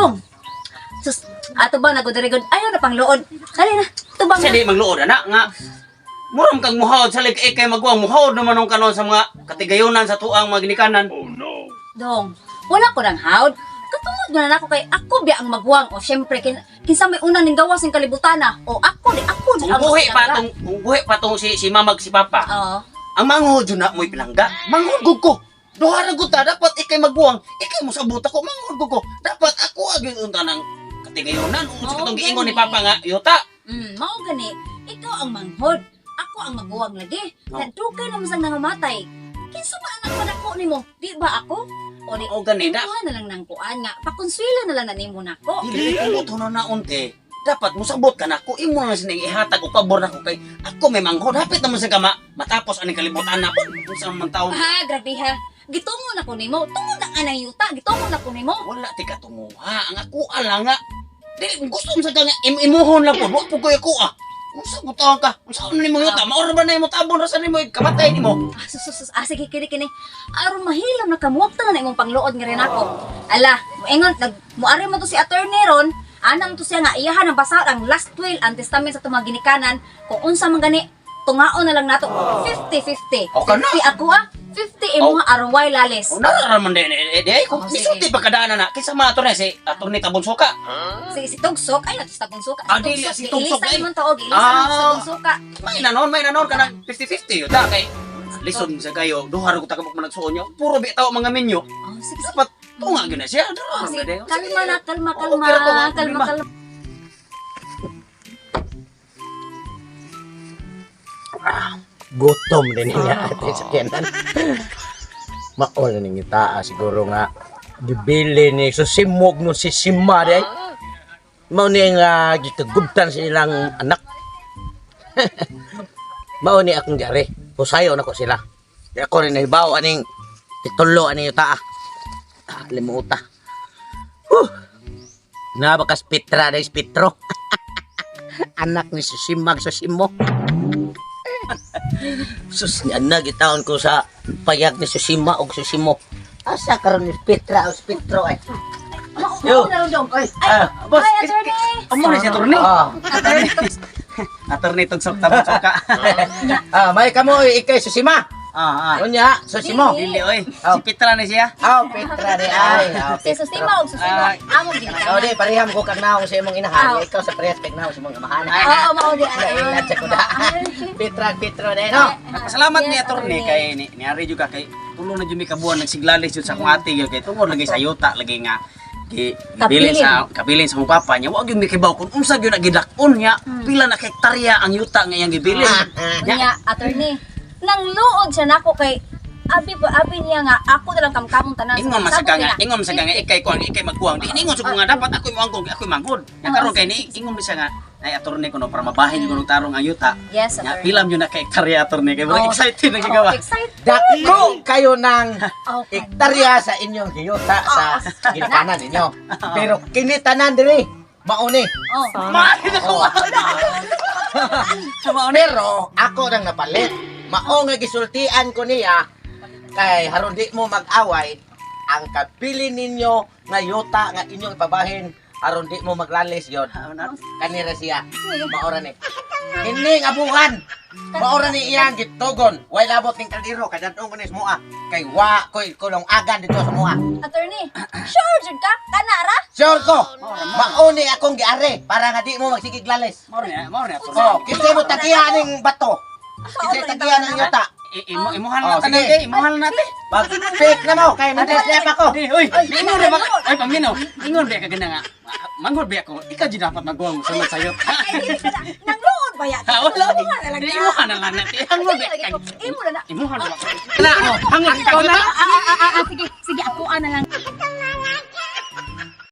Dong. Sus, ato ba nagudarigod? Ayaw na pang luod. Dali na, tubang Sa na. di magluod ana nga muram kang muhaod sa lig ikay magwang muhaod naman ang kanon sa mga katigayunan sa tuang mga ginikanan. Dong, wala ko nang hawd. Katungod nga na nako kay ako biya ang magwang. O syempre, kinsa may una ning gawas ng kalibutan na. O ako di, ako di. Kung buhi pa tong kung buhi pa tong si si mamag si papa. Oo. Ang manghod jud na mo'y pilangga. Manghod gud ko. Duha ra gud ta dapat ikay magbuwang, ikay mosabot ako manghod gud ko. Dapat ako agad unta ng katigayunan. Unsa Oo, katong giingon ni gani. papa nga yuta. Mao gani, ikaw ang manghod. Ako ang maguwang lagi. Oo. Nadugay naman sang nangamatay. Kinsa man ang nagpadako nimo? Di ba ako? O di, O gani da. imuha na lang ng kuan nga. Pakonsuelo na lang na nimo nako. Dili kung mo na unti. Dapat mosabot ka nako, imo na sining ihatag og pabor nako kay ako may manghod. Hapit naman sa kama matapos aning kalibutan na po. Unsa man taon. Ha, grabe ha. Gitungo na ko nimo. Tungod ang anang yuta, gitungo na ko nimo. Wala ti katunguha. Ang ako ala nga. Dili gusto mo sa ka nga imuhon lang po. Wa po koy ako ah. Unsa butang ka? Unsa man nimo yuta? Maor ba na imo tabon ra sa nimo kamatay nimo? Ah, sus, sus, sus. Ah, sige, kini, kini. Aron mahilom na kamuwag na imong pangluod nga rin ako. Ala, moingon, nag, muari mo to si attorney ron, anam to siya nga iyahan ang basahon ang last will, ang testament sa itong mga ginikanan, kung unsa man gani, tungaon na lang nato, 50-50. O, kana. 50 ako ah, 50 imuha aron way lalis. O narara man din eh, di ay kung Oh, sige. misulti pa kadana na kaysa mga attorney si attorney Tabon Suka. Si Tugsok, ay nato sa Tabon Suka. Ah, dili, si Tugsok, Giilisan ay. man to, giilisan man to sa Ah. Tabon Suka. May nanon kanang 50-50 yun ta kay lisod sa kayo duha ra ko takabok man nagsuon niyo. Puro bi tawo mga menyo. Oh, sige, sige. Dapat tunga gyud na siya. Oh, Dara sige. man Kalma na, kalma, Oh, kalma, okay ra to, kalma, walang problema. kalma. Gutom din niya ate sa kenan. Maol na ning itaa siguro nga gibili ni susimog no si Sima di ay. Mao ni nga gikagubtan sa ilang anak. Mao ni akong gari. Pusayo na ko sila. Di ako rin nahibaw aning titulo aning yuta. Ah, limuta. Huh. Na baka spitra dahil spitro. Anak ni Susimag Susimo. Sus, ni anak gitaon ko sa payag ni Susima og Susimo. Asa karon ni Petra o Spitro ay. Mao na ron dong. Ay, Ay, boss, ay, attorney. Amo na si attorney. Ah, Attorney Tugsok Tabon Suka. ah, may kamo ikay Susima. Ah, ah. Unya, Susimo. Dili oy. Oh. Si Petra ni siya. Ah, Petra di ay. Ah, Si Susima og Susimo, Ah. among ginikanan. Oh, di pareham ko kag naong sa imong inahan. Ah. Ikaw sa parehas kag naong sa imong amahan. Oo, mao di ay. Ingat sa kuda. Petra, Petro di no. Salamat ni Yes, attorney attorney. kay ni niari jud ka kay tulo na jud mi ka buwan nagsiglalis jud sa akong ate gyud kay tungod lagi sa yuta lagi nga gi Kabilin. gibilin sa kabilin sa akong papa niya wa gyud mi kibaw kung unsa gyud na gidak-on niya pila na ka hektarya ang yuta nga iyang gibilin. Nya, Unya, attorney. Nang luod siya nako kay abi po abi niya nga ako na lang kamkamong tanan. Ingon man sa Sabot ka nga, nila. ingon man sa ka nga ikay kuang ikay magkuang. Di ingon sa ko nga dapat ako'y moanggong, ako'y manghod. Nya karon kay ni ingon mi siya nga ay attorney kuno para mabahin ko tarong ang yuta. Yes, Nya attorney. pila yun na ka hektarya attorney kay Oh. excited na Oh, gigawa. excited. Dako kayo ng Oh, hektarya sa inyong hiyuta sa ginikanan ninyo. Pero kini tanan diri mauni. Oh. Mahal na ko. Pero ako nang napalit. Mao nga gisultian ko niya kay haron di mo mag-away ang kabili ninyo nga yuta nga inyong ipabahin aron di mo maglalis yon. Kanira siya. Maora ni. Kining abuhan. Maora ni iyang gitugon. Way labot ning kaldero kay dadong ko ni sa mua. Kay wa koy kulong agan dito sa mua. Attorney, sure jud ka kana ra? Sure ko. Mauni akong giare para nga di mo magsigig lalis. Mao ni attorney. Oh, kinsa mo tagihan ning bato? Kinsa tagihan ang yuta? Imo imuhan Oh, na tanan sige. kay, imuhan na natin. Mag-fake na mo kay man-slap ako. Di, uy, ingon ra ba? Ay paminaw. Ingon ba ka gana nga. Manghod ba ako? Ikaw jud dapat magguwang mo sunod sayot. Ay, dili ka na. Nang luod ba ya? Ha, wala. Imuha na lang Di na. imuhan na lang natin. Hangod ba Imo na na. Imuhan na. Na, oh, hangod ikaw na. Ah, ah, ah, ah, sige, sige, ako na lang.